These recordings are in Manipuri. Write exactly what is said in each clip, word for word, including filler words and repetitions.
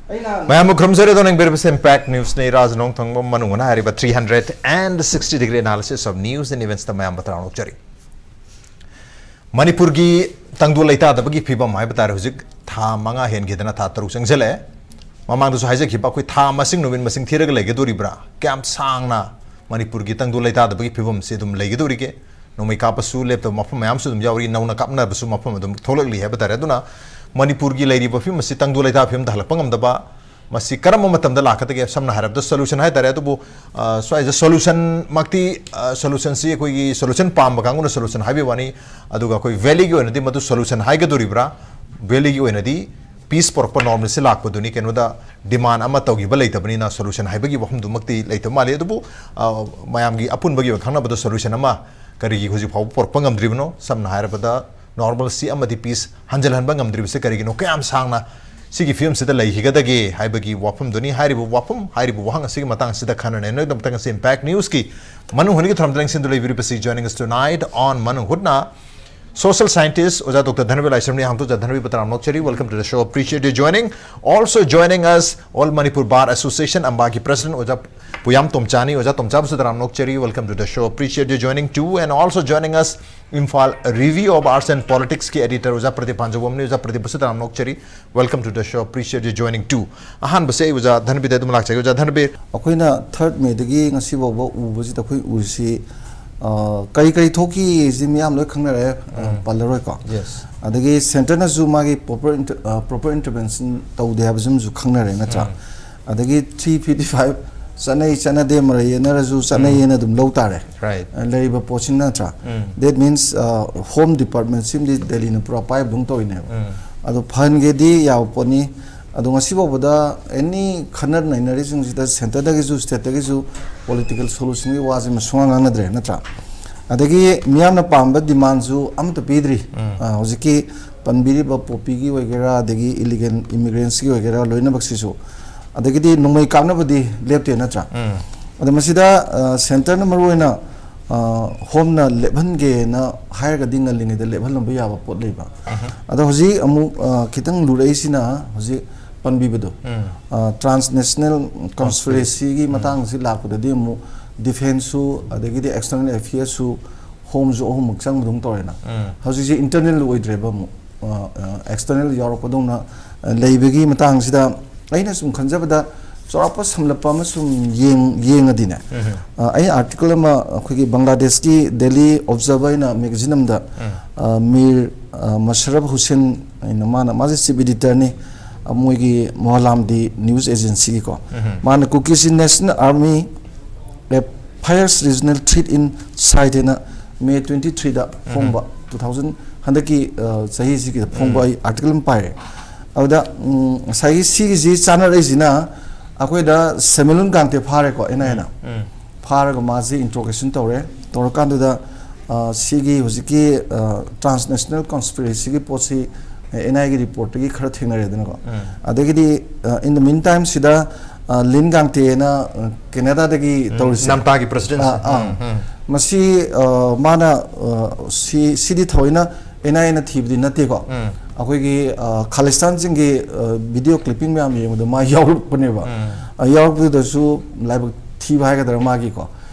ꯃꯌꯥꯝꯕꯨ ꯈꯨꯔꯨꯝꯖꯔꯤ꯫ ꯑꯗꯣ ꯅꯪꯕꯤꯔꯤꯕꯁꯤ Impact Newsꯅꯤ꯫ ꯏꯔꯥꯖ ꯅꯣꯡꯊꯪꯕ ꯃꯅꯨꯡ ꯍꯨꯠꯅ ꯍꯥꯏꯔꯤꯕ three hundred and sixty degree analysis of news and eventsꯇ ꯃꯌꯥꯝꯕ ꯇꯔꯥꯝꯅ ꯑꯣꯛꯆꯔꯤ꯫ ꯃꯅꯤꯄꯨꯔꯒꯤ ꯇꯪꯗꯨ ꯂꯩꯇꯥꯗꯕꯒꯤ ꯐꯤꯕꯝ ꯍꯥꯏꯕ ꯇꯥꯔꯦ꯫ ꯍꯧꯖꯤꯛ ꯊꯥ ꯃꯉꯥ ꯍꯦꯟꯈꯤꯗꯅ ꯊꯥ ꯇꯔꯨꯛ ꯆꯪꯁꯤꯜꯂꯛꯑꯦ꯫ ꯃꯃꯥꯡꯗꯁꯨ ꯍꯥꯏꯖꯈꯤꯕ, ꯑꯩꯈꯣꯏ ꯊꯥ ꯃꯁꯤꯡ ꯅꯨꯃꯤꯠ ꯃꯁꯤꯡ ꯊꯤꯔꯒ ꯂꯩꯒꯗꯣꯔꯤꯕ꯭ꯔꯥ? ꯀꯌꯥꯝ ꯁꯥꯡꯅ ꯃꯅꯤꯄꯨꯔꯒꯤ ꯇꯪꯗꯨ ꯂꯩꯇꯥꯗꯕꯒꯤ ꯐꯤꯕꯝꯁꯤ ꯑꯗꯨꯝ ꯂꯩꯒꯗꯧꯔꯤꯒꯦ? ꯅꯣꯡꯃꯩ ꯀꯥꯞꯄꯁꯨ ꯂꯦꯞꯇꯕ ꯃꯐꯝ ꯃꯌꯥꯝꯁꯨ ꯑꯗꯨꯝ ꯌꯥꯎꯔꯤ, ꯅꯧꯅ ꯀꯥꯞꯅꯕꯁꯨ ꯃꯐꯝ ꯑꯗꯨꯝ ꯊꯣꯛꯂꯛꯂꯤ ꯍꯥꯏꯕ ꯇꯥꯔꯦ꯫ ꯑꯗꯨꯅ ꯃꯅꯤꯄꯨꯔꯒꯤ ꯂꯩꯔꯤꯕ ꯐꯤꯕꯝ ꯑꯁꯤ ꯇꯪꯗꯨ ꯂꯩꯇꯥ ꯐꯤꯕꯝꯗ ꯍꯜꯂꯛꯄ ꯉꯝꯗꯕ, ꯃꯁꯤ ꯀꯔꯝꯕ ꯃꯇꯝꯗ ꯂꯥꯛꯀꯗꯒꯦ? ꯁꯝꯅ ꯍꯥꯏꯔꯕꯗ solution ꯍꯥꯏ ꯇꯥꯔꯦ, ꯑꯗꯨꯕꯨ, ꯑ, ꯁ꯭ꯋꯥꯏꯗ solutionꯃꯛꯇꯤ, ꯑ, solutionꯁꯤ ꯑꯩꯈꯣꯏꯒꯤ solution ꯄꯥꯝꯕ ꯀꯥꯡꯕꯨꯅ solution ꯍꯥꯏꯕꯒꯤ ꯋꯥꯅꯤ, ꯑꯗꯨꯒ ꯑꯩꯈꯣꯏ valleyꯒꯤ ꯑꯣꯏꯅꯗꯤ ꯃꯗꯨ solution ꯍꯥꯏꯒꯗꯣꯔꯤꯕ꯭ꯔꯥ? Valleyꯒꯤ ꯑꯣꯏꯅꯗꯤ peace ꯄꯨꯔꯛꯄ normalcy ꯂꯥꯛꯄꯗꯨꯅꯤ꯫ ꯀꯩꯅꯣꯗ demand ꯑꯃ ꯇꯧꯈꯤꯕ ꯂꯩꯇꯕꯅꯤꯅ solution ꯍꯥꯏꯕꯒꯤ ꯋꯥꯐꯝꯗꯨꯃꯛꯇꯤ ꯂꯩꯇꯕ ꯃꯥꯜꯂꯤ꯫ ꯑꯗꯨꯕꯨ, ꯑ, ꯃꯌꯥꯝꯒꯤ ꯑꯄꯨꯟꯕꯒꯤ ꯑꯣꯏꯅ ꯈꯪꯅꯕꯗ solution ꯑꯃ ꯀꯔꯤꯒꯤ ꯍꯧꯖꯤꯛ ꯐꯥꯎꯕ ꯄꯨꯔꯛꯄ ꯉꯝꯗ꯭ꯔꯤꯕꯅꯣ? ꯁꯝꯅ ꯍꯥꯏꯔꯕꯗ normalcy ꯑꯃꯗꯤ peace ꯍꯟꯖꯤꯜꯍꯟꯕ ꯉꯝꯗ꯭ꯔꯤꯕꯁꯤ ꯀꯔꯤꯒꯤꯅꯣ? ꯀꯌꯥꯝ ꯁꯥꯡꯅ ꯁꯤꯒꯤ ꯐꯤꯕꯝꯁꯤꯗ ꯂꯩꯈꯤꯒꯗꯒꯦ ꯍꯥꯏꯕꯒꯤ ꯋꯥꯐꯝꯗꯨꯅꯤ꯫ ꯍꯥꯏꯔꯤꯕ ꯋꯥꯐꯝ, ꯍꯥꯏꯔꯤꯕ ꯋꯥꯍꯪ ꯑꯁꯤꯒꯤ ꯃꯇꯥꯡ ꯑꯁꯤꯗ ꯈꯟꯅ ꯅꯩꯅꯅꯕꯒꯤꯗꯃꯛꯇ ꯉꯁꯤ Impact Newsꯀꯤ ꯃꯅꯨꯡ ꯍꯨꯠꯅꯒꯤ ꯊꯧꯔꯝꯗ ꯂꯦꯡꯁꯤꯟꯗꯨꯅ ꯂꯩꯕꯤꯔꯤꯕꯁꯤ, joining us tonight on ꯃꯅꯨꯡ ꯍꯨꯠꯅ, social scientist ꯑꯣꯖꯥ ꯗꯣꯛꯇꯔ ꯙꯅꯕꯤꯔ ꯂꯥꯏꯁ꯭ꯔꯝꯅꯤ꯫ ꯑꯍꯥꯟꯕꯗ ꯑꯣꯖꯥ ꯙꯅꯕꯤꯔꯕꯨ ꯇꯔꯥꯝꯅ ꯑꯣꯛꯆꯔꯤ, welcome to the show, appreciate your joining. Also joining us, All Manipur Bar Association ꯑꯝꯕꯥꯒꯤ president ꯑꯣꯖꯥ ꯄꯨꯌꯥꯝ ꯇꯣꯝꯆꯥꯅꯤ꯫ ꯑꯣꯖꯥ ꯇꯣꯝꯆꯥꯕꯨꯁꯨ ꯇꯔꯥꯝꯅ ꯑꯣꯛꯆꯔꯤ, welcome to the show, appreciate your joining too. And also joining us, Imphal Review of Arts and Politicsꯀꯤ editor ꯑꯣꯖꯥ ꯄ꯭ꯔꯗꯤꯞ ꯄꯥꯟꯖꯧꯕꯝꯅꯤ꯫ ꯑꯣꯖꯥ ꯄ꯭ꯔꯗꯤꯞꯄꯨꯁꯨ ꯇꯔꯥꯝꯅ ꯑꯣꯛꯆꯔꯤ, welcome to the show, appreciate your joining too. ꯑꯍꯥꯟꯕꯁꯦ ꯑꯩ ꯑꯣꯖꯥ ꯙꯅꯕꯤꯔꯗ ꯑꯗꯨꯝ ꯂꯥꯛꯆꯒꯦ꯫ ꯑꯣꯖꯥ ꯙꯅꯕꯤꯔ, ꯑꯩꯈꯣꯏꯅ third Mayꯗꯒꯤ ꯉꯁꯤ ꯐꯥꯎꯕ ꯎꯕꯁꯤꯗ ꯑꯩꯈꯣꯏ ꯎꯔꯤꯁꯤ, ꯑ, ꯀꯔꯤ ꯀꯔꯤ ꯊꯣꯛꯈꯤꯁꯤ ꯃꯤꯌꯥꯝ ꯂꯣꯏ ꯈꯪꯅꯔꯦ, ꯑ, ꯎꯝ꯫ ꯄꯜꯂꯔꯣꯏꯀꯣ꯫ Yes꯫ ꯑꯗꯒꯤ centreꯅꯁꯨ ꯃꯥꯒꯤ proper inter-, ꯑ, proper intervention ꯇꯧꯗꯦ ꯍꯥꯏꯕꯁꯤꯃꯁꯨ ꯈꯪꯅꯔꯦ, ꯅꯠꯇ꯭ꯔꯥ? ꯎꯝ꯫ ꯑꯗꯒꯤ three fifty five ꯆꯠꯅꯩ ꯆꯠꯅꯗꯦ ꯃꯔꯩ ꯌꯦꯠꯅꯔꯁꯨ ꯆꯠꯅꯩꯌꯦꯅ ꯎꯝ꯫ ꯑꯗꯨꯝ ꯂꯧ ꯇꯥꯔꯦ꯫ Right꯫ ꯑ, ꯂꯩꯔꯤꯕ ꯄꯣꯠꯁꯤ ꯅꯠꯇ꯭ꯔꯥ? ꯎꯝ꯫ That means, ꯑ, home departmentꯁꯤꯃꯗꯤ ꯗꯦꯜꯂꯤꯅ ꯄꯨꯔꯥ ꯄꯥꯏꯕꯗꯧ ꯇꯧꯔꯤꯅꯦꯕ꯫ ꯎꯝ꯫ ꯑꯗꯣ ꯐꯍꯟꯒꯦꯗꯤ ꯌꯥꯕ ꯄꯣꯠꯅꯤ꯫ ꯑꯗꯣ ꯉꯁꯤ ꯐꯥꯎꯕꯗ any ꯈꯟꯅ ꯅꯩꯅꯔꯤꯁꯤꯡꯁꯤꯗ centreꯗꯒꯤꯁꯨ stateꯇꯒꯤꯁꯨ political solutionꯒꯤ ꯋꯥꯁꯤꯃ ꯁꯨꯡꯉꯥꯡ ꯉꯥꯡꯅꯗ꯭ꯔꯦ, ꯅꯠꯇ꯭ꯔꯥ? ꯑꯗꯒꯤ ꯃꯤꯌꯥꯝꯅ ꯄꯥꯝꯕ demandꯁꯨ ꯑꯃꯠꯇ ꯄꯤꯗ꯭ꯔꯤ꯫ ꯎꯝ꯫ ꯑ, ꯍꯧꯖꯤꯛꯀꯤ ꯄꯟꯕꯤꯔꯤꯕ poppyꯒꯤ ꯑꯣꯏꯒꯦꯔꯥ, ꯑꯗꯒꯤ illegal immigrantꯁꯀꯤ ꯑꯣꯏꯒꯦꯔꯥ, ꯂꯣꯏꯅꯃꯛꯁꯤꯁꯨ꯫ ꯑꯗꯒꯤꯗꯤ ꯅꯣꯡꯃꯩ ꯀꯥꯞꯅꯕꯗꯤ ꯂꯦꯞꯇꯦ, ꯅꯠꯇ꯭ꯔꯥ? ꯎꯝ꯫ ꯑꯗꯣ ꯃꯁꯤꯗ, ꯑ, centreꯅ ꯃꯔꯨ ꯑꯣꯏꯅ, ꯑ, homeꯅ ꯂꯦꯞꯍꯟꯒꯦꯅ ꯍꯥꯏꯔꯒꯗꯤ ꯉꯜꯂꯤꯉꯩꯗ ꯂꯦꯞꯍꯜꯂꯝꯕ ꯌꯥꯕ ꯄꯣꯠ ꯂꯩꯕ꯫ ꯎꯝ꯫ ꯑꯗꯣ ꯍꯧꯖꯤꯛ ꯑꯃꯨꯛ, ꯑ, ꯈꯤꯇꯪ ꯂꯨꯔꯛꯏꯁꯤꯅ ꯍꯧꯖꯤꯛ ꯄꯟꯕꯤꯕꯗꯣ, ꯎꯝ꯫ ꯑ, transnational conspiracy-ꯒꯤ ꯎꯝ꯫ ꯃꯇꯥꯡꯁꯤ ꯂꯥꯛꯄꯗꯗꯤ ꯑꯃꯨꯛ defence-ꯁꯨ, ꯑꯗꯒꯤꯗꯤ external affairs-ꯁꯨ, home-ꯁꯨ ꯑꯍꯨꯝꯃꯛ ꯆꯪꯕꯗꯧ ꯇꯧꯔꯦꯅ꯫ ꯎꯝ꯫ ꯍꯧꯖꯤꯛꯁꯦ internal ꯑꯣꯏꯗ꯭ꯔꯦꯕ ꯑꯃꯨꯛ, ꯑ, ꯑ, external ꯌꯥꯎꯔꯛꯄꯗꯧꯅ, ꯑ, ꯂꯩꯕꯒꯤ ꯃꯇꯥꯡꯁꯤꯗ ꯑꯩꯅ ꯁꯨꯝ ꯈꯟꯖꯕꯗ ꯆꯥꯎꯔꯥꯛꯄ ꯁꯝꯂꯞꯄ ꯑꯃ ꯁꯨꯝ ꯌꯦꯡ-, ꯌꯦꯡꯉꯗꯤꯅꯦ, ꯎꯝ꯫ ꯑ, ꯑꯩ article ꯑꯃ ꯑꯩꯈꯣꯏꯒꯤ ꯕꯪꯒ꯭ꯂꯥꯗꯦꯁꯀꯤ Daily Observer ꯍꯥꯏꯅ magazine ꯑꯃꯗ, ꯎꯝ꯫ ꯑ, ꯃꯤꯔ, ꯑ, ꯃꯁꯔꯐ ꯍꯨꯁꯦꯟ ꯍꯥꯏꯅ ꯃꯥꯅ, ꯃꯥꯁꯦ chief editor-ꯅꯤ, ꯑ, ꯃꯣꯏꯒꯤ ꯃꯣꯍꯂꯥꯝꯗꯤ news agency-ꯒꯤꯀꯣ꯫ ꯎꯝ꯫ ꯃꯥꯅ Kuki National Army, a fierce regional threat in sight ꯍꯥꯏꯅ May twenty three-ꯗ ꯎꯝ꯫ ꯐꯣꯡꯕ, two thousand, ꯍꯟꯗꯛꯀꯤ, ꯑ, ꯆꯍꯤꯁꯤꯒꯤꯗ ꯐꯣꯡꯕ ꯎꯝ꯫ ꯑꯩ article ꯑꯃ ꯄꯥꯏꯔꯦ꯫ ꯑꯗꯨꯗ, ꯎꯝ, ꯉꯁꯥꯏꯒꯤ ꯁꯤꯒꯤꯁꯤ ꯆꯥꯟꯅꯔꯛꯏꯁꯤꯅ ꯑꯩꯈꯣꯏꯗ ꯁꯦꯃꯤꯂꯨꯟ ꯀꯥꯡꯇꯦ ꯐꯥꯔꯦꯀꯣ, N I A-ꯅ꯫ ꯎꯝ꯫ ꯐꯥꯔꯒ ꯃꯥꯁꯤ interrogation ꯇꯧꯔꯦ꯫ ꯇꯧꯔꯀꯥꯟꯗꯨꯗ, ꯑ, ꯁꯤꯒꯤ ꯍꯧꯖꯤꯛꯀꯤ, ꯑ, transnational conspiracy-ꯒꯤ ꯄꯣꯠꯁꯤ N I A-ꯒꯤ report-ꯇꯒꯤ ꯈꯔ ꯊꯦꯡꯅꯔꯦꯗꯅꯀꯣ꯫ ꯎꯝ꯫ ꯑꯗꯒꯤꯗꯤ, ꯑ, in the meantime ꯁꯤꯗ, ꯑ, ꯂꯤꯟ ꯒꯥꯡꯇꯦꯅ, ꯑ, ꯀꯦꯅꯦꯗꯥꯗꯒꯤ ꯎꯝ, ꯇꯧꯔꯤꯁꯦ꯫ ꯅꯥꯝꯇꯥꯒꯤ president꯫ ꯑ, ꯑ꯫ ꯎꯝ, ꯎꯝ꯫ ꯃꯁꯤ, ꯑ, ꯃꯥꯅ, ꯑ, ꯁꯤ-, ꯁꯤꯗꯤ ꯊꯑꯣꯏꯅ N I A-ꯅ ꯊꯤꯕꯗꯤ ꯅꯠꯇꯦꯀꯣ꯫ ꯎꯝ꯫ ꯑꯩꯈꯣꯏꯒꯤ, ꯑ, ꯈꯥꯂꯤꯁꯇꯥꯟꯁꯤꯡꯒꯤ, ꯑ, video clipping ꯃꯌꯥꯝ ꯌꯦꯡꯕꯗ ꯃꯥ ꯌꯥꯎꯔꯛꯄꯅꯦꯕ꯫ ꯎꯝ꯫ ꯑ, ꯌꯥꯎꯔꯛꯄꯗꯨꯗꯁꯨ ꯂꯥꯏꯕꯛ ꯊꯤꯕ ꯍꯥꯏꯒꯗ꯭ꯔꯥ ꯃꯥꯒꯤꯀꯣ,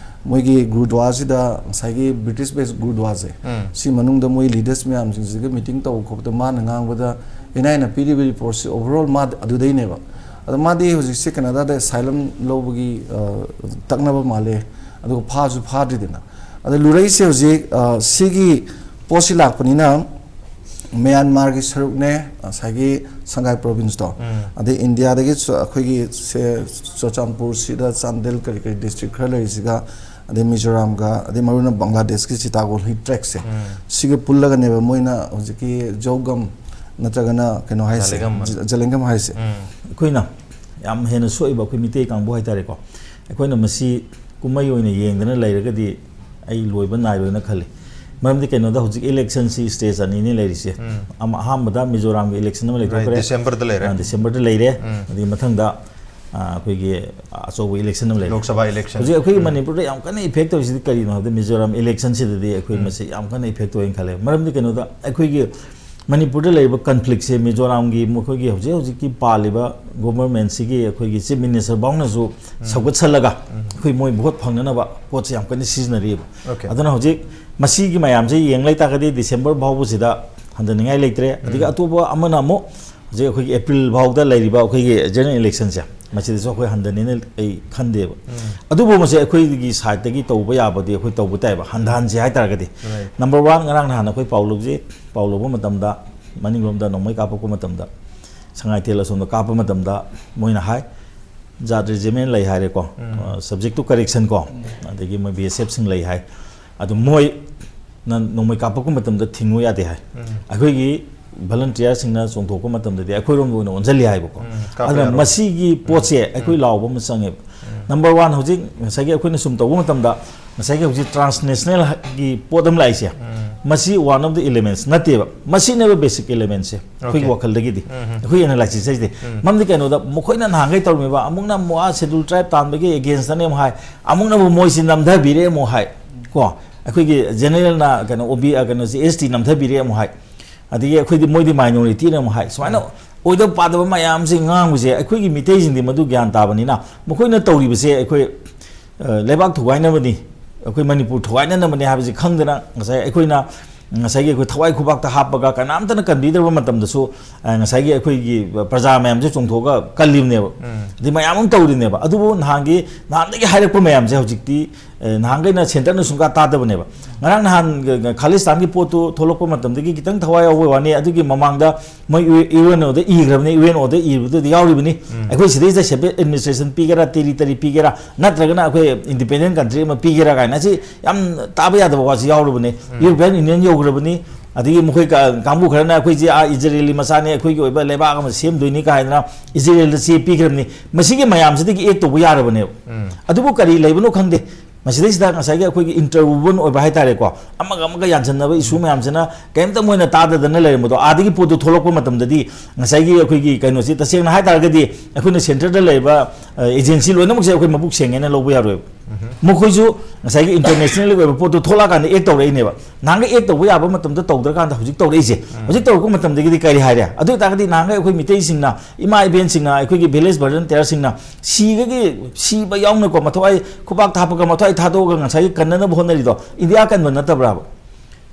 ꯃꯣꯏꯒꯤ ꯒꯨꯔꯨꯗ꯭ꯋꯥꯁꯤꯗ, ꯉꯁꯥꯏꯒꯤ British based ꯒꯨꯔꯨꯗ꯭ꯋꯥꯁꯦ, ꯎꯝ꯫ ꯁꯤ ꯃꯅꯨꯡꯗ ꯃꯣꯏ leaders ꯃꯌꯥꯝꯁꯤꯡꯁꯤꯒ meeting ꯇꯧꯕ ꯈꯣꯠꯄꯗ ꯃꯥꯅ ꯉꯥꯡꯕꯗ N I A-ꯅ ꯄꯤꯔꯤꯕ report-ꯁꯤ overall ꯃꯥ ꯑꯗꯨꯗꯩꯅꯦꯕ꯫ ꯑꯗꯣ ꯃꯥꯗꯤ ꯍꯧꯖꯤꯛꯁꯦ ꯀꯦꯅꯥꯗꯥꯗ asylum ꯂꯧꯕꯒꯤ, ꯑ, ꯇꯛꯅꯕ ꯃꯥꯜꯂꯦ꯫ ꯑꯗꯨꯒ ꯐꯥꯁꯨ ꯐꯥꯗ꯭ꯔꯤꯗꯅ꯫ ꯑꯗꯣ ꯂꯨꯔꯛꯏꯁꯦ ꯍꯧꯖꯤꯛ, ꯑ, ꯁꯤꯒꯤ ꯄꯣꯠꯁꯤ ꯂꯥꯛꯄꯅꯤꯅ ꯃ꯭ꯌꯥꯟꯃꯥꯔꯒꯤ ꯁꯔꯨꯛꯅꯦ, ꯉꯁꯥꯏꯒꯤ ꯁꯪꯒꯥꯏ province-ꯇꯣ, ꯎꯝ꯫ ꯑꯗꯩ ꯏꯟꯗꯤꯌꯥꯗꯒꯤ ꯆ-, ꯑꯩꯈꯣꯏꯒꯤ ꯁꯦ ꯆꯨꯔꯆꯥꯟꯄꯨꯔꯁꯤꯗ ꯆꯥꯟꯗꯦꯜ ꯀꯔꯤ ꯀꯔꯤ district ꯈꯔ ꯂꯩꯔꯤꯁꯤꯒ, ꯑꯗꯩ ꯃꯤꯖꯣꯔꯥꯝꯒ, ꯑꯗꯩ ꯃꯔꯨ ꯑꯣꯏꯅ ꯕꯪꯒ꯭ꯂꯥꯗꯦꯁꯀꯤ ꯁꯤꯇꯥꯒꯣꯜ Hill Tract-ꯁꯦ, ꯎꯝ꯫ ꯁꯤꯒ ꯄꯨꯜꯂꯒꯅꯦꯕ ꯃꯣꯏꯅ ꯍꯧꯖꯤꯛꯀꯤ ꯖꯧꯒꯝ ꯅꯠꯇ꯭ꯔꯒꯅ ꯀꯩꯅꯣ ꯍꯥꯏꯁꯦ, ꯖꯂꯦꯒꯝ꯫ ꯖ-, ꯖꯂꯦꯡꯒꯝ ꯍꯥꯏꯁꯦ꯫ ꯎꯝ꯫ ꯑꯩꯈꯣꯏꯅ ꯌꯥꯝ ꯍꯦꯟꯅ ꯁꯣꯛꯏꯕ ꯑꯩꯈꯣꯏ ꯃꯤꯇꯩ ꯀꯥꯡꯕꯨ ꯍꯥꯏꯇꯥꯔꯦꯀꯣ, ꯑꯩꯈꯣꯏꯅ ꯃꯁꯤ ꯀꯨꯝꯍꯩ ꯑꯣꯏꯅ ꯌꯦꯡꯗꯅ ꯂꯩꯔꯒꯗꯤ ꯑꯩ ꯂꯣꯏꯕ ꯅꯥꯏꯔꯣꯏꯅ ꯈꯜꯂꯤ꯫ ꯃꯔꯝꯗꯤ ꯀꯩꯅꯣꯗ ꯍꯧꯖꯤꯛ election-ꯁꯤ stage ꯑꯅꯤꯅꯤ ꯂꯩꯔꯤꯁꯦ꯫ ꯎꯝ꯫ ꯑꯃ, ꯑꯍꯥꯟꯕꯗ ꯃꯤꯖꯣꯔꯥꯝꯒꯤ election ꯑꯃ ꯂꯩꯊꯣꯛꯈ꯭ꯔꯦ꯫ Right, December-ꯗ ꯂꯩꯔꯦ꯫ ꯑ, December-ꯗ ꯂꯩꯔꯦ꯫ ꯎꯝ꯫ ꯑꯗꯒꯤ ꯃꯊꯪꯗ, ꯑ, ꯑꯩꯈꯣꯏꯒꯤ ꯑꯆꯧꯕ election ꯑꯃ ꯂꯩꯔꯦ꯫ ꯂꯣꯛ ꯁꯚꯥ election꯫ ꯍꯧꯖꯤꯛ ꯑꯩꯈꯣꯏꯒꯤ ꯎꯝ꯫ ꯃꯅꯤꯄꯨꯔꯗ ꯌꯥꯝ ꯀꯟꯅ effect ꯇꯧꯔꯤꯁꯤꯗꯤ ꯀꯔꯤꯅꯣ ꯍꯥꯏꯕꯗ ꯃꯤꯖꯣꯔꯥꯝ election-ꯁꯤꯗꯗꯤ ꯑꯩꯈꯣꯏ ꯎꯝ꯫ ꯃꯁꯤ ꯌꯥꯝ ꯀꯟꯅ effect ꯇꯧꯋꯦꯅ ꯈꯜꯂꯦ꯫ ꯃꯔꯝꯗꯤ ꯀꯩꯅꯣꯗ ꯑꯩꯈꯣꯏꯒꯤ ꯃꯅꯤꯄꯨꯔꯗ ꯂꯩꯔꯤꯕ ꯀꯟꯐ꯭ꯂꯤꯛꯁꯦ ꯃꯤꯖꯣꯔꯥꯝꯒꯤ ꯃꯈꯣꯏꯒꯤ ꯍꯧꯖꯤꯛ ꯍꯧꯖꯤꯛꯀꯤ ꯄꯥꯜꯂꯤꯕ ꯒꯣꯕꯔꯃꯦꯟꯁꯤꯒꯤ ꯑꯩꯈꯣꯏꯒꯤ ꯆꯤꯐ ꯃꯤꯅꯤꯁꯇꯔ ꯐꯥꯎꯅꯁꯨ ꯁꯧꯒꯠꯁꯜꯂꯒ ꯑꯩꯈꯣꯏ ꯃꯣꯏ ꯚꯣꯠ ꯐꯪꯅꯅꯕ ꯄꯣꯠꯁꯦ ꯌꯥꯝ ꯀꯟꯅ ꯁꯤꯖꯤꯟꯅꯔꯤꯕ꯫ Okay. ꯑꯗꯨꯅ ꯍꯧꯖꯤꯛ ꯃꯁꯤꯒꯤ ꯃꯌꯥꯝꯁꯦ ꯌꯦꯡ ꯂꯩꯇꯥꯔꯒꯗꯤ ꯗꯤꯁꯦꯝꯕꯔ ꯐꯥꯎꯕꯁꯤꯗ ꯍꯟꯊꯅꯤꯡꯉꯥꯏ ꯂꯩꯇ꯭ꯔꯦ꯫ ꯑꯗꯒꯤ ꯑꯇꯣꯞꯄ ꯑꯃꯅ ꯑꯃꯨꯛ ꯍꯧꯖꯤꯛ ꯑꯩꯈꯣꯏꯒꯤ ꯑꯦꯄ꯭ꯔꯤꯜ ꯐꯥꯎꯗ ꯂꯩꯔꯤꯕ ꯑꯩꯈꯣꯏꯒꯤ ꯖꯦꯅꯔꯦꯜ ꯏꯂꯦꯛꯁꯟꯁꯦ ꯃꯁꯤꯗꯁꯨ ꯑꯩꯈꯣꯏ ꯍꯟꯊꯅꯤꯅ ꯑꯩ ꯈꯟꯗꯦꯕ꯫ ꯑꯗꯨꯕꯨ ꯃꯁꯤ ꯑꯩꯈꯣꯏꯒꯤ ꯁꯥꯏꯠꯇꯒꯤ ꯇꯧꯕ ꯌꯥꯕꯗꯤ ꯑꯩꯈꯣꯏ ꯇꯧꯕ ꯇꯥꯏꯕ, ꯍꯟꯊꯍꯟꯁꯦ ꯍꯥꯏꯇꯥꯔꯒꯗꯤ꯫ Right. ꯅꯝꯕꯔ ꯋꯥꯟ, ꯉꯔꯥꯡ ꯅꯍꯥꯟ ꯑꯩꯈꯣꯏ ꯄꯥꯎ ꯂꯧꯖꯩ, ꯄꯥꯎ ꯂꯧꯕ ꯃꯇꯝꯗ ꯃꯅꯤꯡꯂꯣꯝꯗ ꯅꯣꯡꯃꯩ ꯀꯥꯞꯄꯛꯄ ꯃꯇꯝꯗ, ꯁꯉꯥꯏꯊꯦꯜ ꯑꯁꯣꯝꯗ ꯀꯥꯞꯄ ꯃꯇꯝꯗ ꯃꯣꯏꯅ ꯍꯥꯏ, ꯖꯥꯠ ꯔꯦꯖꯤꯃꯦꯟ ꯂꯩ ꯍꯥꯏꯔꯦꯀꯣ, subject to correction ꯀꯣ, ꯑꯗꯒꯤ ꯃꯣꯏ ꯕꯤ ꯑꯦꯁ ꯑꯦꯐꯁꯤꯡ ꯂꯩ ꯍꯥꯏ꯫ ꯑꯗꯨ ꯃꯣꯏꯅ ꯅꯣꯡꯃꯩ ꯀꯥꯞꯄꯛꯄ ꯃꯇꯝꯗ ꯊꯤꯡꯉꯨ ꯌꯥꯗꯦ ꯍꯥꯏ꯫ ꯑꯩꯈꯣꯏꯒꯤ ꯚꯂꯟꯇꯤꯌꯔꯁꯤꯡꯅ ꯆꯣꯡꯊꯣꯛꯄ ꯃꯇꯝꯗꯗꯤ ꯑꯩꯈꯣꯏꯔꯣꯝꯗ ꯑꯣꯏꯅ ꯑꯣꯟꯁꯤꯜꯂꯤ ꯍꯥꯏꯕꯀꯣ꯫ ꯀꯥꯞꯄ ꯑꯗꯨꯅ ꯌꯥꯔꯣꯏ꯫ ꯃꯁꯤꯒꯤ ꯄꯣꯠꯁꯦ ꯑꯩꯈꯣꯏ ꯂꯥꯎꯕ ꯑꯃ ꯆꯪꯉꯦꯕ꯫ ꯅꯝꯕꯔ ꯋꯥꯟ, ꯍꯧꯖꯤꯛ ꯉꯁꯥꯏꯒꯤ ꯑꯩꯈꯣꯏꯅ ꯁꯨꯝ ꯇꯧꯕ ꯃꯇꯝꯗ ꯉꯁꯥꯏꯒꯤ ꯍꯧꯖꯤꯛ ꯇ꯭ꯔꯥꯟꯁꯅꯦꯁꯅꯦꯜꯒꯤ ꯄꯣꯠ ꯑꯃ ꯂꯥꯛꯏꯁꯦ, ꯃꯁꯤ one of the elements ꯅꯠꯇꯦꯕ, ꯃꯁꯤꯅꯦꯕ ꯕꯦꯁꯤꯛ ꯑꯦꯂꯤꯃꯦꯟꯁꯦ ꯑꯩꯈꯣꯏꯒꯤ Okay. ꯋꯥꯈꯜꯗꯒꯤꯗꯤ, ꯑꯩꯈꯣꯏꯒꯤ ꯑꯦꯅꯥꯂꯥꯏꯁꯤꯁ ꯍꯥꯏꯁꯦ꯫ ꯃꯔꯝꯗꯤ ꯀꯩꯅꯣꯗ ꯃꯈꯣꯏꯅ ꯅꯍꯥꯟꯈꯩ ꯇꯧꯔꯝꯃꯤꯕ, ꯑꯃꯨꯛꯅ ꯑꯃꯨꯛ ꯑꯥ ꯁꯦꯗꯨꯜ ꯇ꯭ꯔꯥꯏꯕ ꯇꯥꯟꯕꯒꯤ ꯑꯦꯒꯦꯟꯁꯇꯅꯦ ꯑꯃꯨꯛ ꯍꯥꯏ, ꯑꯃꯨꯛꯅꯕꯨ ꯃꯣꯏꯁꯤ ꯅꯝꯊꯕꯤꯔꯦ ꯑꯃꯨꯛ ꯍꯥꯏ ꯀꯣ, ꯑꯩꯈꯣꯏꯒꯤ ꯖꯦꯅꯔꯦꯜꯅ ꯀꯩꯅꯣ ꯑꯣ ꯕꯤ ꯀꯩꯅꯣꯁꯤ ꯑꯦꯁ ꯇꯤ ꯅꯝꯊꯕꯤꯔꯦ ꯑꯃꯨꯛ ꯍꯥꯏ, ꯑꯗꯒꯤ ꯑꯩꯈꯣꯏꯗꯤ ꯃꯣꯏꯗꯤ ꯃꯥꯏꯅꯣꯔꯤꯇꯤꯅ ꯑꯃꯨꯛ ꯍꯥꯏ꯫ ꯁꯨꯃꯥꯏꯅ ꯑꯣꯏꯗꯕ ꯄꯥꯗꯕ ꯃꯌꯥꯝꯁꯤ ꯉꯥꯡꯕꯁꯦ ꯑꯩꯈꯣꯏꯒꯤ ꯃꯤꯇꯩꯁꯤꯡꯗꯤ ꯃꯗꯨ ꯒ꯭ꯌꯥꯟ ꯇꯥꯕꯅꯤꯅ ꯃꯈꯣꯏꯅ ꯇꯧꯔꯤꯕꯁꯦ ꯑꯩꯈꯣꯏ, ꯑ, ꯂꯩꯕꯥꯛ ꯊꯨꯒꯥꯏꯅꯕꯅꯤ, ꯑꯩꯈꯣꯏ ꯃꯅꯤꯄꯨꯔ ꯊꯨꯒꯥꯏꯅꯅꯕꯅꯤ ꯍꯥꯏꯕꯁꯤ ꯈꯪꯗꯅ ꯉꯁꯥꯏ ꯑꯩꯈꯣꯏꯅ ꯉꯁꯥꯏꯒꯤ ꯑꯩꯈꯣꯏ ꯊꯋꯥꯏ ꯈꯨꯕꯥꯛꯇ ꯍꯥꯞꯄꯒ ꯀꯅꯥꯝꯇꯅ ꯀꯟꯕꯤꯗ꯭ꯔꯕ ꯃꯇꯝꯗꯁꯨ, ꯑ, ꯉꯁꯥꯏꯒꯤ ꯑꯩꯈꯣꯏꯒꯤ ꯄ꯭ꯔꯖꯥ ꯃꯌꯥꯝꯁꯦ ꯆꯣꯡꯊꯣꯛꯑꯒ ꯀꯜꯂꯤꯕꯅꯦꯕ꯫ ꯑꯗꯩ ꯃꯌꯥꯝ ꯑꯃ ꯇꯧꯔꯤꯅꯦꯕ꯫ ꯑꯗꯨꯕꯨ ꯅꯍꯥꯟꯒꯤ, ꯅꯍꯥꯟꯗꯒꯤ ꯍꯥꯏꯔꯛꯄ ꯃꯌꯥꯝꯁꯦ ꯍꯧꯖꯤꯛꯇꯤ, ꯑ, ꯅꯍꯥꯟꯈꯩꯅ ꯁꯦꯟꯇꯔꯅ ꯁꯨꯡꯀꯥ ꯇꯥꯗꯕꯅꯦꯕ꯫ ꯉꯔꯥꯡ ꯅꯍꯥꯟ, ꯑ, ꯈꯥꯂꯤꯁꯇꯥꯟꯒꯤ ꯄꯣꯠꯇꯨ ꯊꯣꯛꯂꯛꯄ ꯃꯇꯝꯗꯒꯤ ꯈꯤꯇꯪ ꯊꯋꯥꯏ ꯌꯥꯎꯕ ꯋꯥꯅꯤ꯫ ꯑꯗꯨꯒꯤ ꯃꯃꯥꯡꯗ ꯃꯣꯏ ꯌꯨ ꯑꯦꯟ ꯑꯣꯗ ꯏꯈ꯭ꯔꯕꯅꯤ, ꯌꯨ ꯑꯦꯟ ꯑꯣꯗ ꯏꯕꯗꯨꯗꯤ ꯌꯥꯎꯔꯤꯕꯅꯤ꯫ ꯑꯩꯈꯣꯏ ꯁꯤꯗꯩꯁꯤꯗ separate administration ꯄꯤꯒꯦꯔꯥ, territory ꯄꯤꯒꯦꯔꯥ, ꯅꯠꯇ꯭ꯔꯒꯅ ꯑꯩꯈꯣꯏ independent country ꯑꯃ ꯄꯤꯒꯦꯔꯥ ꯀꯥꯏꯅ ꯁꯤ ꯌꯥꯝ ꯇꯥꯕ ꯌꯥꯗꯕ ꯋꯥꯁꯤ ꯌꯥꯎꯔꯕꯅꯤ꯫ European Union ꯌꯧꯈ꯭ꯔꯕꯅꯤ꯫ ꯑꯗꯒꯤ ꯃꯈꯣꯏ ꯀ-, ꯀꯥꯡꯕꯨ ꯈꯔꯅ ꯑꯩꯈꯣꯏꯁꯦ, ꯑꯥ, ꯏꯖꯔꯦꯜꯒꯤ ꯃꯆꯥꯅꯤ, ꯑꯩꯈꯣꯏꯒꯤ ꯑꯣꯏꯕ ꯂꯩꯕꯥꯛ ꯑꯃ ꯁꯦꯝꯗꯣꯏꯅꯤ ꯀꯥꯏꯗꯅ ꯏꯖꯔꯦꯜꯗ ꯆꯦ ꯄꯤꯈ꯭ꯔꯕꯅꯤ꯫ ꯃꯁꯤꯒꯤ ꯃꯌꯥꯝꯁꯤꯗꯒꯤ act ꯇꯧꯕ ꯌꯥꯔꯕꯅꯦꯕ꯫ ꯑꯗꯨꯕꯨ ꯀꯔꯤ ꯂꯩꯕꯅꯣ ꯈꯪꯗꯦ꯫ ꯃꯁꯤꯗꯩꯁꯤꯗ ꯉꯁꯥꯏꯒꯤ ꯑꯩꯈꯣꯏꯒꯤ interwoven ꯑꯣꯏꯕ ꯍꯥꯏꯇꯥꯔꯦꯀꯣ, ꯑꯃꯒ ꯑꯃꯒ ꯌꯥꯟꯁꯤꯟꯅꯕ issue ꯃꯌꯥꯝꯁꯤꯅ ꯀꯔꯤꯝꯇ ꯃꯣꯏꯅ ꯇꯥꯗꯗꯅ ꯂꯩꯔꯝꯕꯗꯣ, ꯑꯥꯗꯒꯤ ꯄꯣꯠꯇꯨ ꯊꯣꯛꯂꯛꯄ ꯃꯇꯝꯗꯗꯤ ꯉꯁꯥꯏꯒꯤ ꯑꯩꯈꯣꯏꯒꯤ ꯀꯩꯅꯣꯁꯤ ꯇꯁꯦꯡꯅ ꯍꯥꯏꯇꯥꯔꯒꯗꯤ ꯑꯩꯈꯣꯏꯅ centre ꯗ ꯂꯩꯔꯤꯕ, ꯑ, agency ꯂꯣꯏꯅꯃꯛꯁꯦ ꯑꯩꯈꯣꯏ ꯃꯕꯨꯛ ꯁꯦꯡꯉꯦꯅ ꯂꯧꯕ ꯌꯥꯔꯣꯏꯕ꯫ ꯃꯈꯣꯏꯁꯨ ꯉꯁꯥꯏꯒꯤ ꯏꯟꯇꯔꯅꯦꯁꯅꯦꯜꯒꯤ ꯑꯣꯏꯕ ꯄꯣꯠꯇꯨ ꯊꯣꯛꯂꯛꯑꯀꯥꯟꯗ ꯑꯦꯛ ꯇꯧꯔꯛꯏꯅꯦꯕ꯫ ꯅꯍꯥꯟꯒꯩ ꯑꯦꯛ ꯇꯧꯕ ꯌꯥꯕ ꯃꯇꯝꯗ ꯇꯧꯗ꯭ꯔꯀꯥꯟꯗ ꯍꯧꯖꯤꯛ ꯇꯧꯔꯛꯏꯁꯦ꯫ ꯍꯧꯖꯤꯛ ꯇꯧꯔꯛꯄ ꯃꯇꯝꯗꯒꯤꯗꯤ ꯀꯔꯤ ꯍꯥꯏꯔꯦ? ꯑꯗꯨ ꯑꯣꯏꯇꯥꯔꯒꯗꯤ ꯅꯍꯥꯟꯒꯩ ꯑꯩꯈꯣꯏ ꯃꯤꯇꯩꯁꯤꯡꯅ, ꯏꯃꯥ ꯏꯕꯦꯟꯁꯤꯡꯅ, ꯑꯩꯈꯣꯏꯒꯤ ꯚꯤꯂꯦꯖ ꯚꯣꯂꯟꯇꯤꯌꯔꯁꯤꯡꯅ ꯁꯤꯒꯒꯤ, ꯁꯤꯕ ꯌꯥꯎꯅꯀꯣ, ꯃꯊ꯭ꯋꯥꯏ ꯈꯨꯄꯥꯛ ꯊꯥꯞꯄꯒ ꯃꯊ꯭ꯋꯥꯏ ꯊꯥꯗꯣꯛꯑꯒ ꯉꯁꯥꯏꯒꯤ ꯀꯟꯅꯅꯕ ꯍꯣꯠꯅꯔꯤꯗꯣ ꯏꯟꯗꯤꯌꯥ ꯀꯟꯕ ꯅꯠꯇꯕ꯭ꯔꯥꯕ?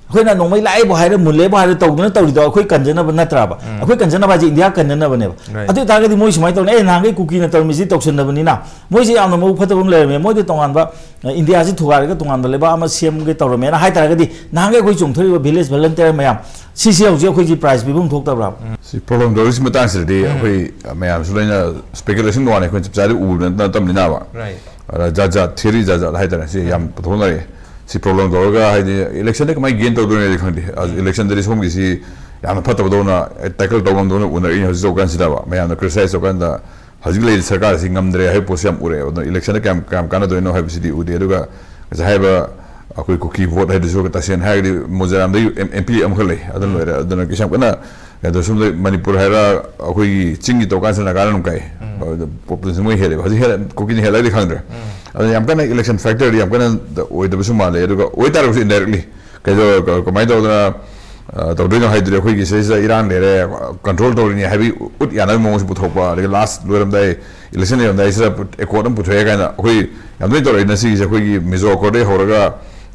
ꯑꯩꯈꯣꯏꯅ ꯅꯣꯡꯃꯩ ꯂꯥꯛꯑꯦꯕꯨ ꯍꯥꯏꯔꯦ, ꯃꯨꯜꯂꯦꯕꯨ ꯍꯥꯏꯔꯦ ꯇꯧꯗꯅ ꯇꯧꯔꯤꯗꯣ ꯑꯩꯈꯣꯏ ꯀꯟꯖꯅꯕ ꯅꯠꯇ꯭ꯔꯥꯕ? ꯑꯩꯈꯣꯏ ꯀꯟꯖꯅꯕ ꯍꯥꯏꯁꯦ ꯏꯟꯗꯤꯌꯥ ꯀꯟꯖꯅꯕꯅꯦꯕ꯫ Right. ꯑꯗꯨ ꯑꯣꯏꯇꯥꯔꯒꯗꯤ ꯃꯣꯏ ꯁꯨꯃꯥꯏꯅ ꯇꯧꯅꯤ, "ꯑꯦ, ꯅꯍꯥꯟꯈꯩ ꯀꯨꯀꯤꯅ ꯇꯧꯔꯝꯃꯤꯁꯤ ꯇꯧꯁꯟꯅꯕꯅꯤꯅ ꯃꯣꯏꯁꯦ ꯌꯥꯝꯅ ꯃꯕꯨꯛ ꯐꯠꯇꯕ ꯑꯃ ꯂꯩꯔꯝꯃꯦ, ꯃꯣꯏꯗ ꯇꯣꯉꯥꯟꯕ, ꯑ, ꯏꯟꯗꯤꯌꯥꯁꯤ ꯊꯨꯒꯥꯏꯔꯒ ꯇꯣꯉꯥꯟꯕ ꯂꯩꯕꯥꯛ ꯑꯃ ꯁꯦꯝꯒꯦ ꯇꯧꯔꯝꯃꯦꯅ" ꯍꯥꯏ ꯇꯥꯔꯒꯗꯤ, ꯅꯍꯥꯟꯈꯩ ꯑꯩꯈꯣꯏ ꯆꯣꯡꯊꯣꯔꯛꯏꯕ ꯚꯤꯂꯦꯖ ꯚꯣꯂꯟꯇꯤꯌꯔ ꯃꯌꯥꯝ ꯁꯤꯁꯦ ꯍꯧꯖꯤꯛ ꯑꯩꯈꯣꯏꯁꯤ ꯄ꯭ꯔꯥꯏꯖ ꯄꯤꯐꯝ ꯊꯣꯛꯇꯕ꯭ꯔꯥꯕ? ꯁꯤ ꯄ꯭ꯔꯣꯕ꯭ꯂꯦꯝ ꯇꯧꯔꯤꯁꯤ ꯃꯇꯥꯡꯁꯤꯗꯗꯤ ꯑꯩꯈꯣꯏ ꯃꯌꯥꯝꯁꯨ ꯂꯣꯏꯅ ꯁ꯭ꯄꯦꯀꯨꯂꯦꯁꯟ ꯋꯥꯅꯤ, ꯑꯩꯈꯣꯏꯅ ꯆꯞ ꯆꯥꯗꯤ ꯎꯕ ꯅꯠꯇꯕꯅꯤꯅꯕ꯫ Right. ꯑꯗ ꯖꯥꯠ ꯖꯥꯠ, ꯊꯤꯑꯣꯔꯤ ꯖꯥꯠ ꯖꯥꯠ ꯍꯥꯏꯇꯥꯔꯦ, ꯁꯤ ꯌꯥꯝ ꯄꯨꯊꯣꯛꯅꯔꯛꯑꯦ꯫ ꯁꯤ ꯄ꯭ꯔꯣꯕ꯭ꯂꯦꯝ ꯇꯧꯔꯒ, ꯍꯥꯏꯗꯤ, ꯏꯂꯦꯛꯁꯟꯗ ꯀꯃꯥꯏꯅ ꯒꯦꯟ ꯇꯧꯗꯣꯏꯅꯣꯗꯤ ꯈꯪꯗꯦ꯫ ꯑ, ꯏꯂꯦꯛꯁꯟꯗꯗꯤ ꯁꯣꯝꯒꯤꯁꯤ ꯌꯥꯝꯅ ꯐꯠꯇꯕꯗꯧꯅ, ꯇꯦꯀꯜ ꯇꯧꯐꯝꯗꯧꯅ ꯎꯅꯔꯛꯏꯅꯦ ꯍꯧꯖꯤꯛ ꯇꯧꯀꯥꯟꯁꯤꯗꯕ꯫ ꯃꯌꯥꯝꯅ ꯀ꯭ꯔꯤꯇꯤꯁꯥꯏꯖ ꯇꯧꯀꯥꯟꯗ ꯍꯧꯖꯤꯛ ꯂꯩꯔꯤꯕ ꯁꯔꯀꯥꯔꯁꯤ ꯉꯝꯗ꯭ꯔꯦ ꯍꯥꯏꯕ ꯄꯣꯠꯁꯤ ꯌꯥꯝ ꯎꯔꯛꯑꯦꯕ꯫ ꯑꯗꯨꯅ ꯏꯂꯦꯛꯁꯟꯗ ꯀꯌꯥꯝ, ꯀꯌꯥꯝ ꯀꯥꯟꯅꯗꯣꯏꯅꯣ ꯍꯥꯏꯕꯁꯤꯗꯤ ꯎꯗꯦ꯫ ꯑꯗꯨꯒ ꯉꯁꯥꯏ ꯍꯥꯏꯕ ꯑꯩꯈꯣꯏ ꯀꯨꯀꯤ ꯚꯣꯠ ꯍꯥꯏꯗꯨꯁꯨ ꯇꯁꯦꯡꯅ ꯍꯥꯏꯔꯒꯗꯤ ꯃꯣꯖꯥꯔꯥꯝꯗꯒꯤ ꯑꯦꯝ-, ꯑꯦꯝ ꯄꯤ ꯑꯃꯈꯛ ꯂꯩ, ꯑꯗꯨꯅ ꯂꯣꯏꯔꯦ꯫ ꯑꯗꯨꯅ ꯀꯩꯁꯨ ꯌꯥꯝ ꯀꯟꯅ, ꯑꯗꯣ ꯁꯣꯝꯗ ꯃꯅꯤꯄꯨꯔ ꯍꯥꯏꯔ, ꯑꯩꯈꯣꯏꯒꯤ ꯆꯤꯡꯒꯤ ꯇꯧꯀꯥꯟꯁꯤꯗ ꯅꯥꯒꯥꯅ ꯑꯃꯨꯛ ꯀꯥꯏ꯫ ꯎꯝ꯫ ꯄꯣꯄꯨꯂꯦꯁꯟ ꯃꯣꯏ ꯍꯦꯜꯂꯦꯕ꯫ ꯍꯧꯖꯤꯛ ꯍꯦꯜꯂꯦ, ꯀꯨꯀꯤꯅ ꯍꯦꯜꯂꯒꯗꯤ ꯈꯪꯗ꯭ꯔꯦ꯫ ꯎꯝ꯫ ꯑꯗꯨꯅ ꯌꯥꯝ ꯀꯟꯅ ꯏꯂꯦꯛꯁꯟ ꯐꯦꯛꯇꯔꯗꯤ ꯌꯥꯝ ꯀꯟꯅ ꯑꯣꯏꯗꯕꯁꯨ ꯃꯥꯜꯂꯦ꯫ ꯑꯗꯨꯒ ꯑꯣꯏꯇꯥꯔꯒꯁꯨ ꯏꯟꯗꯥꯏꯔꯦꯛꯂꯤ ꯀꯩꯗꯧ-, ꯀ-, ꯀꯃꯥꯏꯅ ꯇꯧꯗꯅ, ꯑ, ꯇꯧꯗꯣꯏꯅꯣ ꯍꯥꯏꯗꯨꯗꯤ, ꯑꯩꯈꯣꯏꯒꯤ ꯁꯤꯗꯩꯁꯤꯗ ꯏꯔꯥꯡ ꯂꯩꯔꯦ, ꯀꯟꯇ꯭ꯔꯣꯜ ꯇꯧꯔꯤꯅꯤ ꯍꯥꯏꯕꯒꯤ ꯎꯠ ꯌꯥꯅꯕꯒꯤ ꯃꯑꯣꯡꯁꯨ ꯄꯨꯊꯣꯛꯄ, ꯑꯗꯒꯤ ꯂꯥꯁ ꯂꯣꯏꯔꯝꯗꯥꯏ, ꯏꯂꯦꯛꯁꯟ ꯂꯩꯔꯝꯗꯥꯏꯁꯤꯗ ꯑꯦꯀꯣꯔꯗ ꯑꯃ ꯄꯨꯊꯣꯛꯑꯦ ꯀꯥꯏꯅ ꯑꯩꯈꯣꯏ ꯌꯥꯝ ꯇꯣꯏꯅ ꯇꯧꯔꯛꯏ꯫ ꯉꯁꯤꯒꯤꯁꯦ ꯑꯩꯈꯣꯏꯒꯤ ꯃꯤꯖꯣ ꯑꯦꯀꯣꯔꯗꯩ ꯍꯧꯔꯒ,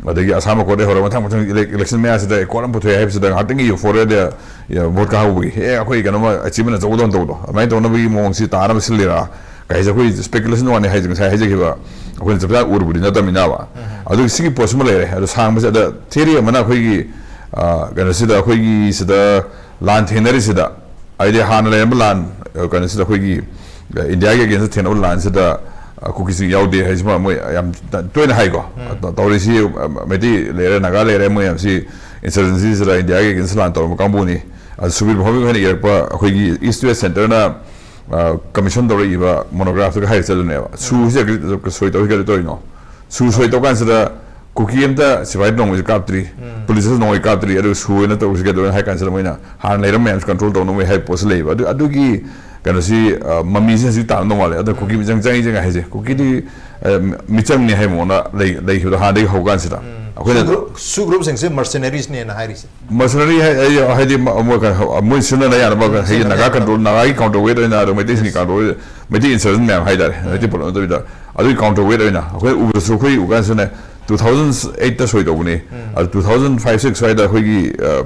ꯑꯗꯒꯤ ꯑꯁꯥꯝ ꯑꯦꯀꯣꯔꯗꯗꯩ ꯍꯧꯔꯒ ꯃꯊꯪ ꯃꯊꯪ ꯏꯂꯦꯛ-, ꯏꯂꯦꯛꯁꯟ ꯃꯌꯥꯁꯤꯗ ꯑꯦꯀꯣꯔꯗ ꯑꯃ ꯄꯨꯊꯣꯛꯑꯦ ꯍꯥꯏꯕꯁꯤꯗ ꯉꯥꯏꯍꯥꯛꯇꯪꯒꯤ ꯌꯨꯐꯣꯔꯤꯌꯥꯗ, ꯌꯥ, ꯚꯣꯠ ꯀꯥꯍꯧꯕꯒꯤ, "ꯑꯦ, ꯑꯩꯈꯣꯏ ꯀꯩꯅꯣꯝꯃ ꯑꯦꯆꯤꯞꯃꯦꯟ ꯑꯆꯧꯕꯗꯧꯅ ꯇꯧꯕꯗꯣ", ꯑꯗꯨꯃꯥꯏꯅ ꯇꯧꯅꯕꯒꯤ ꯃꯑꯣꯡꯁꯤ ꯇꯥꯅꯕ ꯁꯤꯜꯂꯤꯔꯥ ꯀꯥꯏꯁꯦ ꯑꯩꯈꯣꯏ ꯁ꯭ꯄꯦꯀꯨꯂꯦꯁꯟ ꯋꯥꯅꯤ ꯍꯥꯏꯁꯦ, ꯉꯁꯥꯏ ꯍꯥꯏꯖꯈꯤꯕ ꯑꯩꯈꯣꯏꯅ ꯆꯞ ꯆꯥꯅ ꯎꯔꯨꯕꯗꯤ ꯅꯠꯇꯕꯅꯤꯅꯕ꯫ ꯎꯝ꯫ ꯑꯗꯨꯒꯤ ꯁꯤꯒꯤ ꯄꯣꯠꯁꯤꯃ ꯂꯩꯔꯦ꯫ ꯑꯗꯣ ꯁꯥꯡꯕꯁꯦ, ꯑꯗ ꯊꯤꯑꯣꯔꯤ ꯑꯃꯅ ꯑꯩꯈꯣꯏꯒꯤ, ꯑ, ꯀꯩꯅꯣꯁꯤꯗ, ꯑꯩꯈꯣꯏꯒꯤ ꯁꯤꯗ ꯂꯥꯟ ꯊꯦꯡꯅꯔꯤꯁꯤꯗ, ꯍꯥꯏꯗꯤ ꯍꯥꯟꯅ ꯂꯩꯔꯝꯕ ꯂꯥꯟ, ꯑ, ꯀꯩꯅꯣꯁꯤꯗ ꯑꯩꯈꯣꯏꯒꯤ, ꯑ, ꯏꯟꯗꯤꯌꯥꯒꯤ ꯑꯦꯒꯦꯟꯁꯇ ꯊꯦꯡꯅꯕ ꯂꯥꯟꯁꯤꯗ, ꯑ, ꯀꯨꯀꯤꯁꯤꯡ ꯌꯥꯎꯗꯦ ꯍꯥꯏꯁꯤꯃ ꯃꯣꯏ ꯌꯥꯝ ꯇ-, ꯇꯣꯏꯅ ꯍꯥꯏꯀꯣ꯫ ꯎꯝ꯫ ꯇ-, ꯇꯧꯔꯤꯁꯤ, ꯑ, ꯃꯩꯇꯩ ꯂꯩꯔꯦ, ꯅꯥꯒꯥ ꯂꯩꯔꯦ, ꯃꯣꯏ ꯃꯌꯥꯝꯁꯤ ꯏꯟꯁꯔꯖꯦꯟꯁꯤꯁꯤꯗ ꯏꯟꯗꯤꯌꯥꯒꯤ ꯑꯦꯒꯦꯟꯁꯇ ꯂꯥꯟ ꯇꯧꯔꯝꯕ ꯀꯥꯡꯕꯨꯅꯤ꯫ ꯑꯗꯨ ꯁꯨꯕꯤꯔ ꯃꯍꯣꯏ ꯍꯣꯏꯅ ꯏꯔꯛꯄ ꯑꯩꯈꯣꯏꯒꯤ ꯏꯁ ꯋꯦꯁ ꯁꯦꯟꯇꯔꯅ, ꯑ, ꯀꯃꯤꯁꯟ ꯇꯧꯔꯛꯏꯕ ꯃꯣꯅꯣꯒ꯭ꯔꯥꯐꯇꯒ ꯍꯥꯏꯔ ꯆꯠꯂꯨꯅꯦꯕ꯫ ꯁꯨꯁꯦ ꯀꯔꯤ, ꯁꯣꯏ ꯇꯧꯔꯤ, ꯀꯔꯤ ꯇꯧꯔꯤꯅꯣ? ꯁꯨ ꯁꯣꯏ ꯇꯧ ꯀꯥꯟꯁꯤꯗ ꯀꯨꯀꯤ ꯑꯝꯇ ꯁꯤꯐꯥꯏ ꯅꯣꯡꯃꯩꯁꯦ ꯀꯥꯞꯇ꯭ꯔꯤ, ꯎꯝ꯫ ꯄꯨꯂꯤꯁꯇꯁꯨ ꯅꯣꯡꯃꯩ ꯀꯥꯞꯇ꯭ꯔꯤ, ꯑꯗꯨꯒ ꯁꯨ ꯑꯣꯏꯅ ꯇꯧꯔꯤꯁꯤ ꯀꯩꯗꯧꯔꯦ ꯍꯥꯏ ꯀꯥꯟꯁꯤꯗ ꯃꯣꯏꯅ ꯍꯥꯟꯅ ꯂꯩꯔꯝꯕ ꯃꯌꯥꯝꯁꯦ ꯀꯟꯇ꯭ꯔꯣꯜ ꯇꯧꯅꯕ ꯍꯥꯏꯕ ꯄꯣꯠꯁꯤ ꯂꯩꯌꯦꯕ꯫ ꯑꯗꯨ, ꯑꯗꯨꯒꯤ ꯀꯩꯅꯣꯁꯤ, ꯑ, ꯃꯃꯤꯁꯤ ꯍꯧꯖꯤꯛ ꯇꯥꯔꯝꯗꯧ ꯃꯥꯜꯂꯦ꯫ ꯑꯗ ꯀꯨꯀꯤ ꯃꯤꯆꯪ ꯆꯪꯉꯤ ꯆꯪꯉꯤ ꯍꯥꯏꯁꯦ, ꯀꯨꯀꯤꯗꯤ, ꯑ, ꯃꯤꯆꯪꯅꯤ ꯍꯥꯏꯕ ꯃꯑꯣꯡꯗ ꯂꯩ-, ꯂꯩꯈꯤꯕꯗꯣ ꯍꯥꯟꯅꯗꯒꯤ ꯍꯧꯀꯥꯟꯁꯤꯗ꯫ ꯑꯩꯈꯣꯏꯅ ꯁꯨꯒ꯭ꯔꯨꯞ, ꯁꯨꯒ꯭ꯔꯨꯞꯁꯤꯡꯁꯦ ꯃꯔꯁꯤꯅꯔꯤꯁꯅꯦꯅ ꯍꯥꯏꯔꯤꯁꯦ꯫ ꯃꯔꯁꯤꯅꯔꯤ ꯍꯥꯏ-, ꯍꯥꯏ-, ꯍꯥꯏꯗꯤ ꯃ-, ꯃꯣꯏ ꯀꯩꯅꯣ, ꯃꯣꯏ ꯁꯤꯖꯤꯟꯅ ꯌꯥꯅꯕ ꯀꯩꯅꯣ, ꯍꯥꯏꯗꯤ ꯁꯤꯖꯤꯟꯅ ꯅꯥꯒꯥ ꯌꯥꯅꯕ꯫ ꯀꯟꯇ꯭ꯔꯣꯜ, ꯅꯥꯒꯥꯒꯤ ꯀꯥꯎꯟꯇꯔ ꯋꯦꯠ ꯑꯣꯏꯅ, ꯑꯗꯨꯒ ꯃꯩꯇꯩꯁꯤꯡꯒꯤ ꯀꯥꯎꯟꯇꯔ ꯋꯦꯠ, ꯃꯩꯇꯩ ꯏꯟꯁꯔꯖꯦꯟ ꯃꯌꯥꯝ ꯍꯥꯏꯇꯥꯔꯦ, ꯃꯩꯇꯩ ꯄꯨꯂꯞ ꯅꯠꯇꯕꯤꯗ, ꯑꯗꯨꯒꯤ ꯀꯥꯎꯟꯇꯔ ꯋꯦꯠ ꯑꯣꯏꯅ ꯑꯩꯈꯣꯏ ꯎꯕꯗꯁꯨ, ꯑꯩꯈꯣꯏ ꯎꯀꯥꯟꯁꯤꯅ two thousand eight ꯇ ꯁꯣꯏ ꯇꯧꯕꯅꯤ꯫ ꯑꯗꯨ two thousand five six ꯁ꯭ꯋꯥꯏꯗ ꯑꯩꯈꯣꯏꯒꯤ, ꯑ,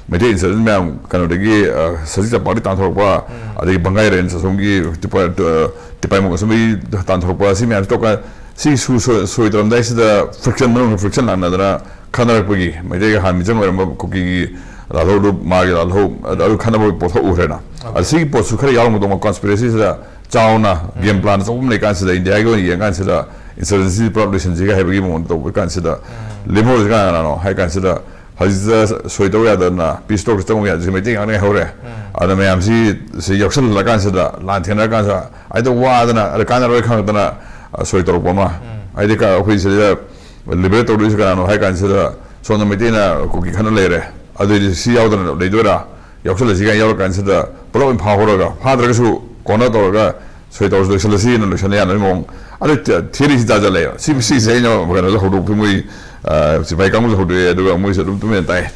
ꯃꯩꯇꯩ ꯏꯟꯁꯔꯖꯦꯟ ꯃꯌꯥꯝ ꯀꯩꯅꯣꯗꯒꯤ, ꯑ, ꯁꯖꯤꯛ ꯇꯝꯄꯥꯛꯇꯒꯤ ꯇꯥꯟꯊꯣꯔꯛꯄ, ꯑꯗꯒꯤ ꯕꯪꯒꯥꯏ ꯔꯦꯟꯖ ꯑꯁꯣꯝꯒꯤ ꯇꯤꯄꯥ-, ꯑ, ꯇꯤꯄꯥꯏꯃꯨꯛ ꯑꯁꯣꯝꯒꯤ ꯇꯥꯟꯊꯣꯔꯛꯄ, ꯑꯁꯤ ꯃꯌꯥꯝꯁꯤ ꯇꯧꯀꯥꯟ ꯁꯤ ꯁꯨ-, ꯁꯣꯏ-, ꯁꯣꯏ ꯇꯧꯔꯝꯗꯥꯏꯁꯤꯗ ꯐ꯭ꯔꯤꯛꯁꯟ, ꯃꯅꯨꯡꯗ ꯐ꯭ꯔꯤꯛꯁꯟ ꯂꯥꯛꯅꯗꯅ ꯈꯠꯅꯔꯛꯄꯒꯤ, ꯃꯩꯇꯩꯒ ꯍꯥꯟꯅ ꯃꯤꯆꯪ ꯑꯣꯏꯔꯝꯕ ꯀꯨꯀꯤꯒꯤ ꯂꯥꯜꯍꯧꯗꯨ ꯃꯥꯒꯤ ꯂꯥꯜꯍꯧ, ꯑꯗ ꯑꯗꯨ ꯈꯠꯅꯕꯒꯤ ꯄꯣꯠꯊꯣꯛ ꯎꯈ꯭ꯔꯦꯅ꯫ ꯑꯗ ꯁꯤꯒꯤ ꯄꯣꯠꯁꯨ ꯈꯔ ꯌꯥꯎꯔꯝꯒꯗꯧꯕ ꯀꯣꯟꯁꯄꯤꯔꯦꯁꯤꯁꯤꯗ ꯆꯥꯎꯅ ꯒꯦꯝ ꯄ꯭ꯂꯥꯟ ꯑꯆꯧꯕ ꯑꯃ ꯂꯩꯀꯥꯟꯁꯤꯗ, ꯏꯟꯗꯤꯌꯥꯒꯤ ꯑꯣꯏꯅ ꯌꯦꯡꯀꯥꯟꯁꯤꯗ ꯏꯟꯁꯔꯖꯦꯟꯁꯤ ꯄꯨꯂꯞ ꯂꯣꯏꯁꯤꯟꯁꯤꯒ ꯍꯥꯏꯕꯒꯤ ꯃꯑꯣꯡꯗ ꯇꯧꯕ ꯀꯥꯟꯁꯤꯗ ꯂꯦꯝꯍꯧꯔꯤꯁꯤ ꯀꯅꯥ ꯀꯅꯥꯅꯣ ꯍꯥꯏ ꯀꯥꯟꯁꯤꯗ ꯍꯧꯖꯤꯛꯇ ꯁꯣꯏ ꯇꯧ ꯌꯥꯗꯗꯅ ꯄꯤꯁ ꯇꯣꯛꯇ ꯆꯪꯉꯨ ꯌꯥꯗ꯭ꯔꯤꯁꯦ ꯃꯩꯇꯩ ꯉꯥꯛꯇ ꯉꯥꯏꯍꯧꯔꯦ꯫ ꯑꯗꯨꯅ ꯃꯌꯥꯝꯁꯤ ꯁꯤ ꯌꯥꯎꯁꯜꯂꯀꯥꯟꯁꯤꯗ ꯂꯥꯟ ꯊꯦꯡꯅꯔꯀꯥꯟꯁꯤꯗ ꯑꯩꯗ ꯋꯥꯗꯅ ꯑꯗ ꯀꯥꯟꯅꯔꯣꯏ ꯈꯪꯉꯛꯇꯅ, ꯑ, ꯁꯣꯏ ꯇꯧꯔꯛꯄ ꯑꯃ꯫ ꯍꯥꯏꯗꯤ ꯀ-, ꯑꯩꯈꯣꯏ ꯁꯤꯗ ꯂꯤꯕꯔꯦꯠ ꯇꯧꯗꯣꯏꯁꯤ ꯀꯅꯥꯅꯣ ꯍꯥꯏ ꯀꯥꯟꯁꯤꯗ ꯁꯣꯝꯗ ꯃꯩꯇꯩꯅ ꯀꯨꯀꯤ ꯈꯠꯅ ꯂꯩꯔꯦ, ꯑꯗꯨꯏꯗꯤ ꯁꯤ ꯌꯥꯎꯗꯅ ꯂꯩꯗꯣꯏꯔꯥ? ꯌꯥꯎꯁꯜꯂꯁꯤ ꯀꯥꯏꯅ ꯌꯥꯎꯔꯀꯥꯟꯁꯤꯗ ꯄꯨꯂꯞ ꯑꯣꯏꯅ ꯐꯥꯍꯧꯔꯒ, ꯐꯥꯗ꯭ꯔꯒꯁꯨ ꯀꯣꯟꯅ ꯇꯧꯔꯒ ꯁꯣꯏ ꯇꯧꯔꯁꯨ ꯂꯣꯏꯁꯤꯜꯂꯁꯤꯅ ꯂꯣꯏꯁꯤꯟꯕ ꯌꯥꯅꯕꯒꯤ ꯃꯑꯣꯡ꯫ ꯑꯗꯨ ꯊ-, ꯊꯤꯑꯣꯔꯤꯁꯤ ꯇꯥꯖꯜꯂꯛꯑꯦꯕ꯫ ꯁꯤ, ꯁꯤꯁꯦ ꯑꯩꯅ ꯀꯩꯅꯣꯗ ꯍꯧꯗꯣꯛꯄꯤ, ꯃꯣꯏ, ꯑ, ꯁꯤꯐꯥꯏ ꯀꯥꯡꯕꯨꯁꯨ ꯍꯧꯗꯣꯛꯑꯦ, ꯑꯗꯨꯒ ꯃꯣꯏꯁꯨ ꯑꯗꯨꯝ ꯇꯨꯃꯤꯟꯅ ꯇꯥꯏ꯫